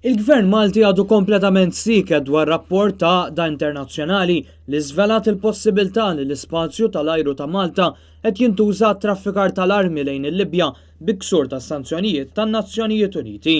Il-Gvern Malti għadu kompletament sieket dwar rapport ta' għaqda internazzjonali li żvelat il-possibilità li l-ispazju tal-ajru ta' Malta qed jintuża għat-traffikar tal-armi lejn il-Libja bi ksur tas-sanzjonijiet tan-Nazzjonijiet Uniti.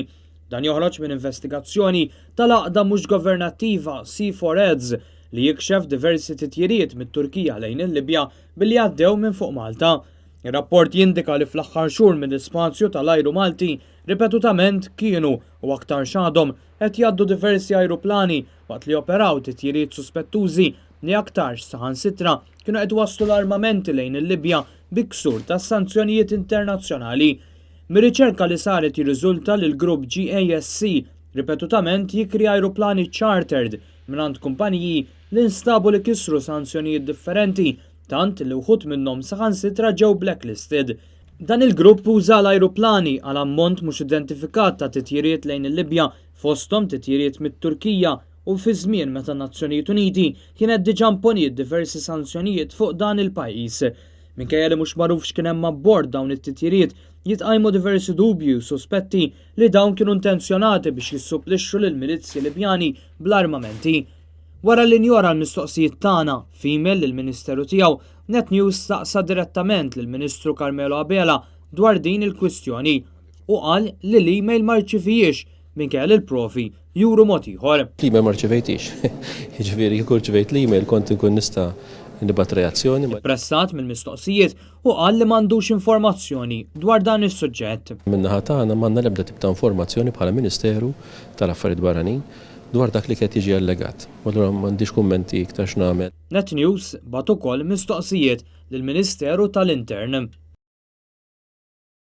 Dan joħroġ minn investigazzjoni tal-għaqda mhux governattiva C4Eds li jikxef diversi titjiriet mit-Turkija lejn il-Libja billi għaddew minn fuq Malta. Ir-rapport jindika li fl-aħħar xhur mill-ispazju tal-ajru Malti ripetutament kienu u aktarx għadhom qed jgħaddu diversi ajruplani waqt li joperaw titjiriet suspettużi li aktarx saħansitra kienu qed iwasslu l-armamenti lejn il-Libja bi ksur tas-sanzjonijiet internazzjonali. Mir-riċerka li saret jirriżulta li l-grupp GASC ripetutament jikri ajruplani chartered mingħand kumpaniji li nstabu li kisru sanzjonijiet differenti tant li wħud minnhom saħansitra ġew blacklisted. Dan il-grupp uża l-ajruplani għal ammont mhux identifikat ta' titjiriet lejn il-Libja fosthom titjiriet mit-Turkija u fi żmien meta n-Nazzjonijiet Uniti kienet diġà imponiet diversi sanzjonijiet fuq dan il-pajjiż. Minkejja li mhux magħruf x'kien hemm abbord dawn it-titjiriet, jitqajmu diversi dubji u suspetti li dawn kienu intenzjonati biex jissupplixxu lill-milizzji Libjani bl-armamenti. Wara li injora l-mistoqsijiet tagħna f'email lill-Ministeru tiegħu, Net News staqsa direttament lill-Ministru Carmelo Abela dwar din il-kwistjoni. Hu qal li l-email ma rċivihiex minkejja li l-provi juru mod ieħor. L-email ma rċevejthiex. Jiġifieri kieku rċevejt l-email kont inkun nista' nibgħat reazzjoni. Ippressat mill-mistoqsijiet, hu qal li m'għandux informazzjoni dwar dan is-suġġett. Min-naħa tagħna m'għandna l-ebda tip ta' informazzjoni bħala Ministeru tal-Affarijiet Barranin dwar dak li qed jiġi allegat. U allura m'għandix kummenti iktar x'nagħmel. Net News bagħat ukoll mistoqsijiet lill-Ministeru tal-Intern.